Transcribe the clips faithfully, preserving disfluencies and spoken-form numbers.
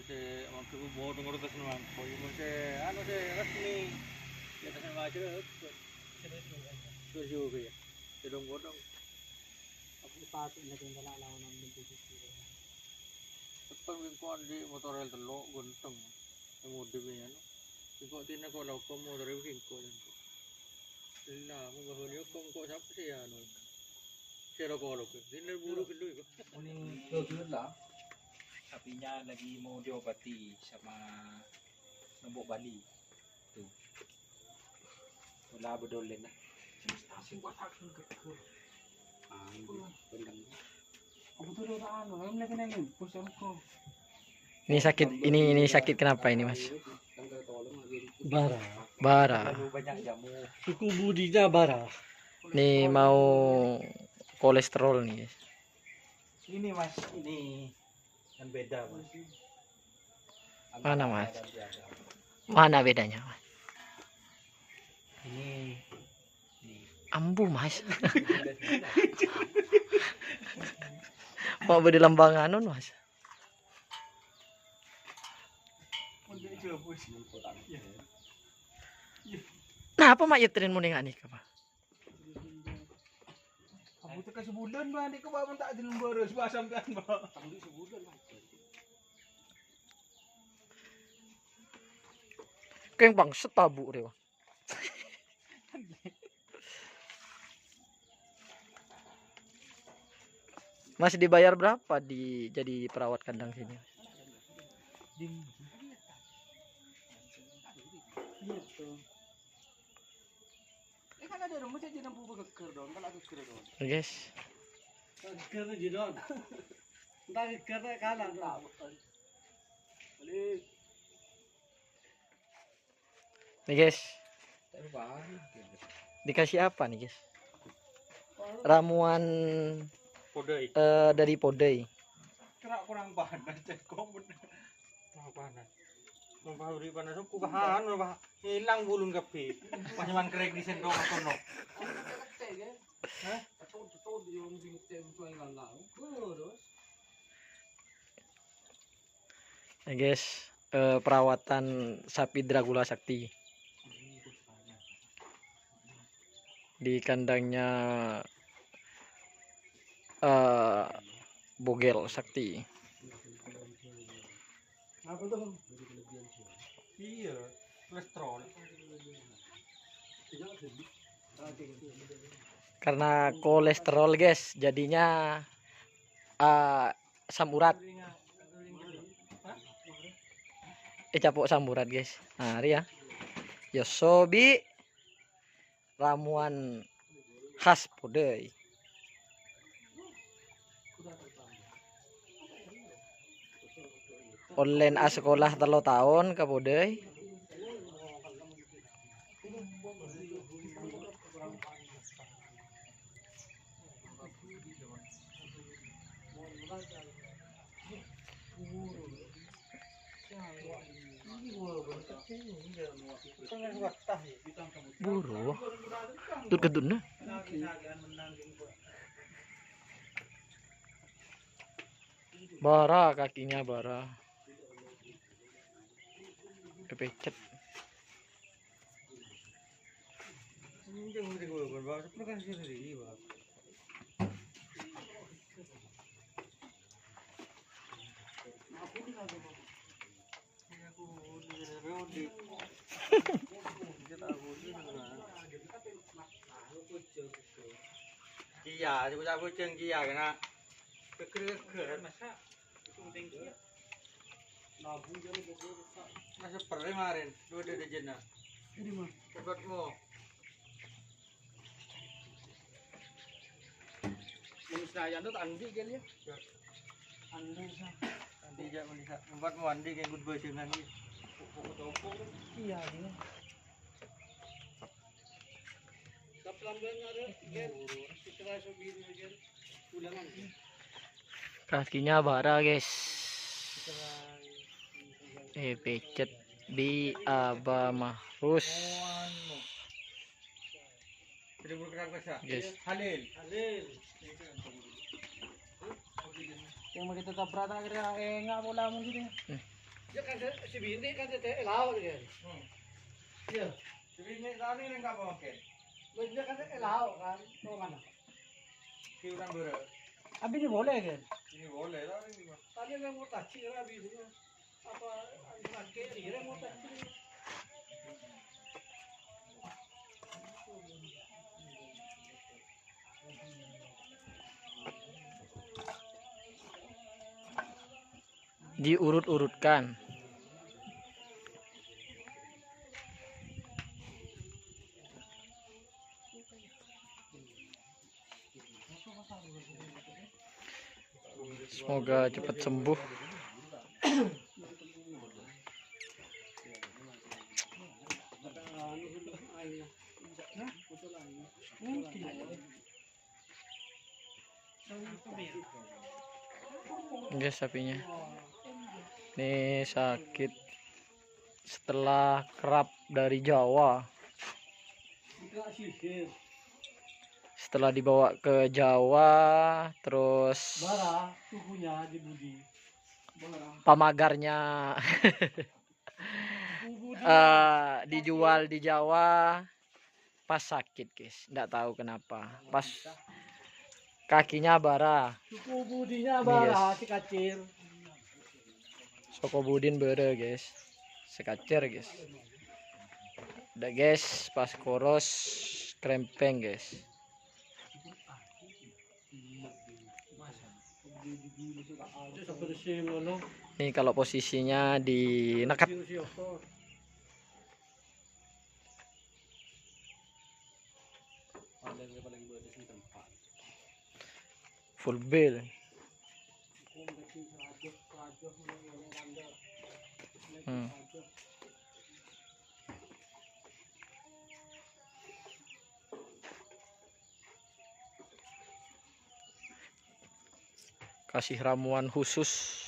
Sè maksud ku bodong terus nang, kok cuma sè, anu, sè resmi. Ya, terus macet. Terus juga ya. Bodong-bodong. Aku patut lagi nggak lawan nang pintu sisi. Tepang bingkoan di motor el telok, genteng. Yang mode ini, anu. Bingko tina kok loko motor itu bingko, bingko. Lah, mau bahwa dia kok, kok siapa sih ya, anu? Sero kolok, ini buru gendut itu. Ini bagus lah. Sapinya lagi mau diobati sama Lombok Bali. Tuh. Bola bedolen lah. Ah, ini bener. Ini sakit, ini, ini sakit kenapa ini, Mas? Bara. Bara. Suku budinya bara. Nih mau kolesterol nih, guys. Ini, Mas, ini yang beda, Mas. Mana, Mas? Mana bedanya, Mas? Ini, ini. Ambu, Mas. Mau beli lembanganun, Mas. Nah, apa mak yetrin muni ngani apa? Kamu tekan sebulan, Bang, di kebawah tak dilembur, sebuah sampean, Bang. Tanggung sebulan, Bang. Keng bangset tabu rewa. Mas dibayar berapa di jadi perawat kandang sini? Ini kan ada rumah saya jadi buka geger dong, kalau geger dong. Guys. Geger aja dong. Entah geger tak kalah dong. Balik. Nih, guys. Dikasih apa nih, guys? Ramuan, Podei. Eh, dari Podei. Kera kurang panas, cek kok bener. Kurang panas. Mau pabrik panas, aku kahan, Pak. Hilang bulun kabeh. Pas man krek di sendok atau no. Hah? Ya, guys, eh, perawatan sapi Dracula Sakti di kandangnya, eh, Bogel Sakti. Apa tuh? Iya, kolesterol. Karena kolesterol, guys, jadinya, eh, asam urat. Eh, capok asam urat, guys. Nah, ini ya. Ya, sobi ramuan khas Podei. Ollèna asakola tello taon ka Podei. Buru. Tut kedunna. Bara kakinya bara. Kepecet. Iya, aku tak boceng kia kena. Geger-geger. Masa perih kemarin, dua dede jenna. Ini mah. Obat mo. Mun Senayan tuh andi kan ya? Andi sa. Andi ja mun sa. Obat mo andi kayak good boy dengan ya. Iya, iya. Kakinya bara, guys. Eh, pecet bi Aba Mahrus. Guys. Halil. Yang mau kita tabrak tak kira enggak bola mungkin ya. Hmm. Iyâ kan sè, sè binè' kan sè è lao' kan. Hmm. Iyâ. Sè binè' tadi neng kampong, Ken? Lah, iyâ kan sè è lao' kan, rowana. Sè urang bârâ'. Abinè boleh kan? Binè boleh lah, ini mah. Tadi yang mau tacir abinè. Apa, anu, pakai, ini yang mau tacir. Diurut-urutkan. Semoga cepat sembuh. Guys, sapinya ini sakit setelah kerap dari Jawa. Setelah dibawa ke Jawa, terus Bara, suhunya di budi. Bara. Pamagarnya Suhu budi. Eh, dijual di Jawa, pas sakit, guys, ndak tahu kenapa, pas kakinya bara. Suhu budinya bara, Yes. Si Kacir. Soko budin bârâ, guys. Sè Kacir, guys. Ndak, guys, pas koros krempeng, guys. Ini kalau posisinya di neket. Full bill. Hmm. Kasih ramuan khusus.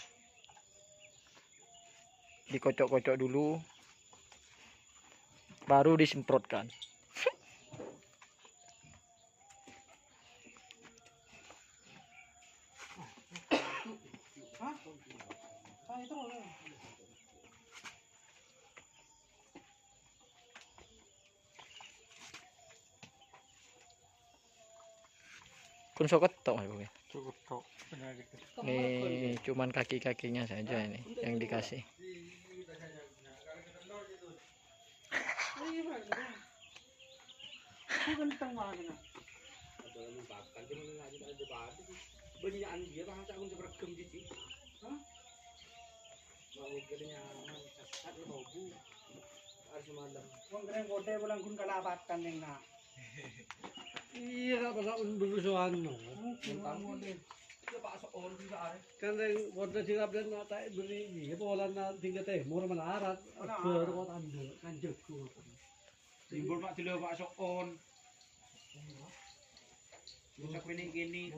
Dikocok-kocok dulu. Baru disemprotkan. Kun sokot tok, Mas, Bung, ya? Cukup tok. Ini cuman kaki-kakinya saja ini yang dikasih. Kenteng banget. Ada yang makan, cuma nggak ada, ada batu sih. Banyakan dia, Bang, tak pun sepergem di sini. Hah? Mau mikirnya aman, sesat, lo mau bu. Harus malam. Wong keren kote pulang kun kalapatan, Neng, nak. Iya, Kak, pas aku berusuhan, no. Kamu deh. Dia Pak Soon juga, are. Kan yang kote sirap dan mata beri, iya, pola na tingkat timur melarat. Baru kok tanduk, kan jago. Timbul Pak Dilo, Pak Soon. Bisa kene-kene.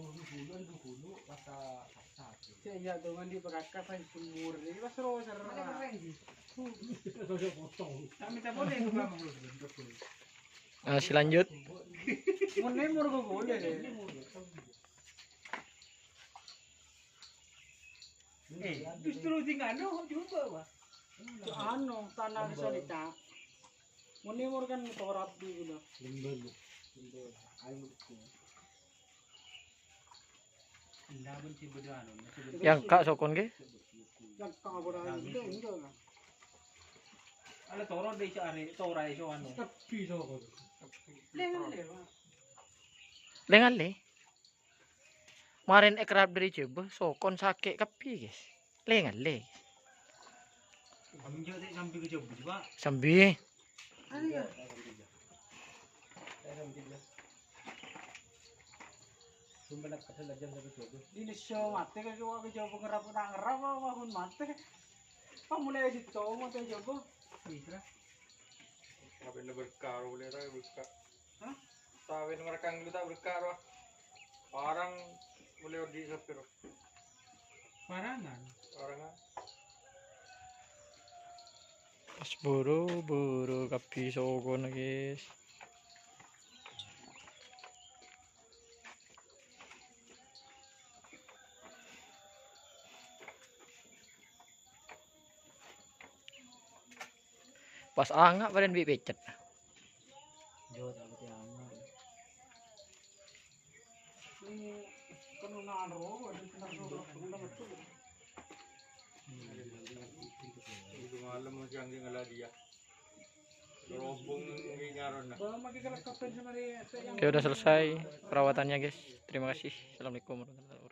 Sik iya to, kan di Pekakas ae sumur. Iki pas ro serra. Tak minta boleh ke Bang Rul, betul. Masih lanjut. Mun nemur kok boleh deh. Eh, justru sing anu coba, Pak. Anu, tanah bisa dicak. Mun nemur kan torap di gitu. Enggak, pun sih beda anu, sih beda. Yang kak sokon ke? Yang kak apa dah? Enggak, enggak lah. Ala toro deh, cari torai so anu. Tapi sokon. Lengan deh, Pak. Lengan le. Maren ekrab dari Jebo, sokon sakit kapi, guys. Lengan le. Kami juga tadi sampai ke Jebo, Pak. Sambil. Sumpah nak kesel aja sampai Jebo. Ini show mati kan gua ke Jawa ngerap tak ngerap apa pun mati. Pas mulai di cowok mati Jawa. Iya. Apa yang berkah, boleh tahu berkah. Hah? Tahu yang mereka ngeluh tak berkah, roh. Orang boleh di sopir. Parangan. Orang ah. Pas buru-buru kapi sokon, guys. Pas anga' padahal bi' pècèt. Oke, udah selesai perawatannya, guys. Terima kasih. Assalamualaikum warahmatullahi wabarakatuh.